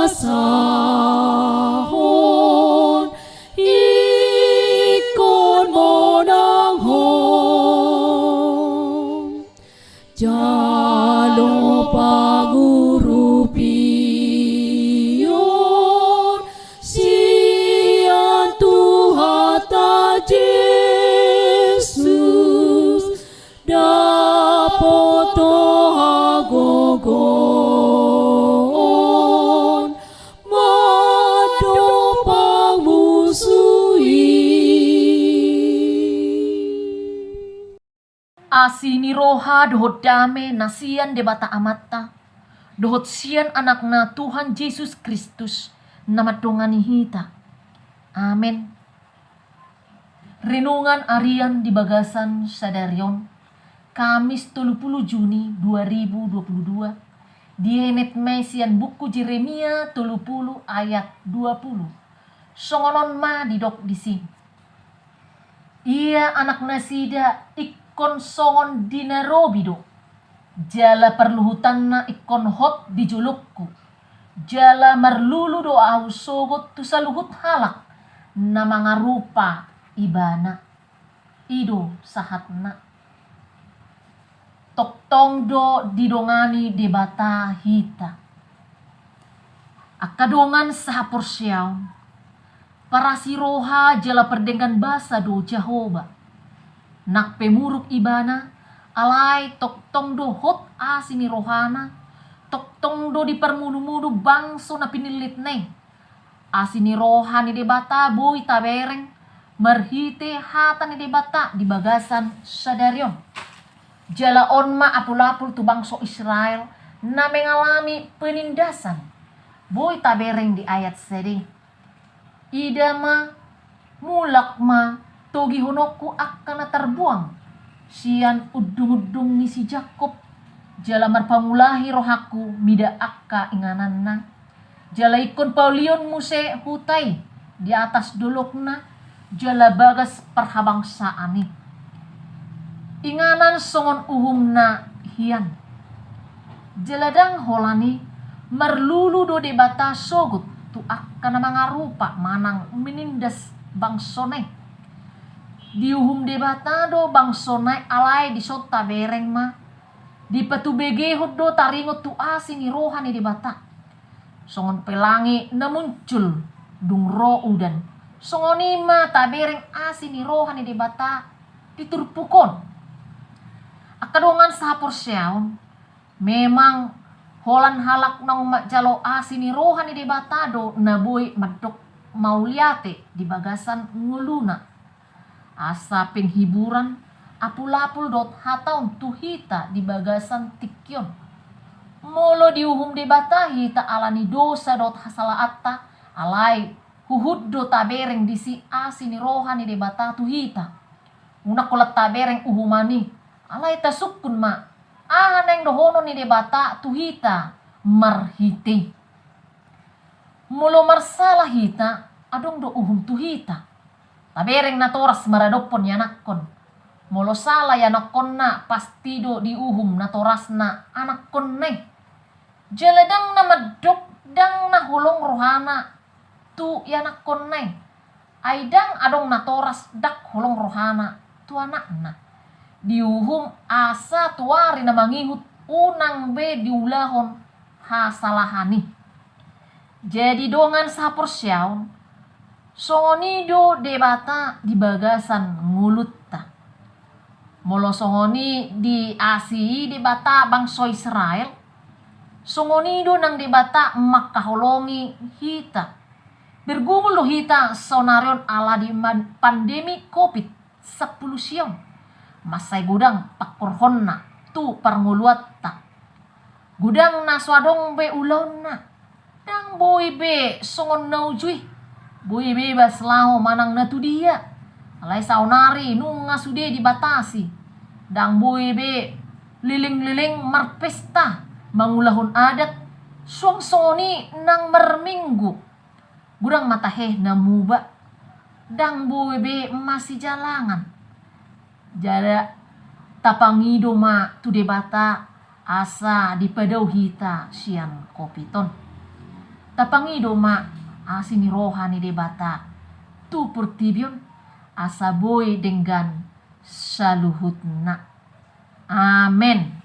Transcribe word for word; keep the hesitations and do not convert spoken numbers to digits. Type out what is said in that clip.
Sahon ingkon monanghon, jalo pangurupion sian Tuhanta Jesus, dapot do hagogoon mandok pangmusu i. Asi ni roha dohot dame na sian Debata Amanta, dohot sian Anakna Tuhan Jesus Kristus, na mandongani hita. Amen. Renungan harian di bagasan sadari on, Kamis tolu pulu Juni dua ribu dua pulu dua, dienet ma i sian buku Jeremia tolu pulu ayat dua pulu. Songon on ma didok disi: Ia anaknasida ingkon songon di na robi do, jala parluhutanna ingkon hot di jolongku, jala marlulu do ahu sogot tu saluhut halak na mangarupa ibana. I do sahatna. Tongtong do didongani Debata hita. Angka dongan sahaporseaon, parasi roha jala pardenggan basa do Jahowa. Nang pe muruk ibana, alai tongtong do hot asi ni rohana, tongtong do diparmudumudu bangso na pinillitna i. Asi ni roha ni Debata boi tabereng marhite hata ni Debata di bagasan sadari on. Jala on ma apulapul tu bangso Israel na mengalami penindasan. Boi tabereng di ayat sada i. Ida ma, mulak ma togihononku angka na tarbuang sian undungundung ni si Jakkob, jala marpangulahi rohangku mida angka ingananna. Jala ingkon paulihon muse huta i di atas dolokna, jala bagas parhabangsaan i. Inganan songon uhumna hian. Jala ndang holan i, marlulu do Debata sogot tu angka na mangarupa manang menindas bangsona i. Diuhum Debata do bangsona i, alai dison tabereng ma, dipatubegehon do taringot tu asi ni roha ni Debata. Songon pelangi na muncul dung ro udan, songon i ma tabereng asi ni roha ni Debata di turpuk on. Angka dongan sahaporseaon, memang holan halak naung manjalo asi ni roha ni Debata do na boi mandok mauliate di bagasan ngoluna. Asa penghiburan, apulapul dohot hata on tu hita di bagasan tingki on. Molo diuhum Debata hita ala ni dosa dohot hasalaanta, alai huhut do tabereng disi asi ni roha ni Debata tu hita. Unang holan tabereng uhuman i, alai tasungkun ma aha naeng dohonon ni Debata tu hita marhite i. Molo marsala hita, adong do uhum tu hita. Tabereng natoras maradophon ianakhon. Molo sala ianakhonna, pasti do diuhum natorasna anakhonna i. Jala ndang na mandok, ndang na holong rohana tu ianakhonna i. Ai ndang adong natoras ndang holong rohana tu anakna. Diuhum asa tu ari na mangihut unang be diulahon hasalahan i. Jadi dongan sahaporseaon, songon i do Debata di bagasan ngolunta. Molo songon i diasi i Debata bangso Israel, songon i do nang Debata mangkaholongi hita. Bergumul do hita saonari on ala di man-, pandemi covid sampulu sia on. Mansai godang pangkorhonna tu parngoluanta. Godang na so adong be ulaonna. Ndang boi be songon na uju i, boi bebas laho manang na tu dia. Alai saonari nunga sude dibatasi. Ndang boi be leleng-leleng marpesta, mangulahon adat, suang songon i nang marminggu. Godang ma tahe na muba, ndang boi be masijalangan. Jala tapangido ma tu Debata asa dipadao hita sian covid on. Tapangido ma asi ni roha ni Debata tu portibi on, asa boi denggan saluhutna. Amen.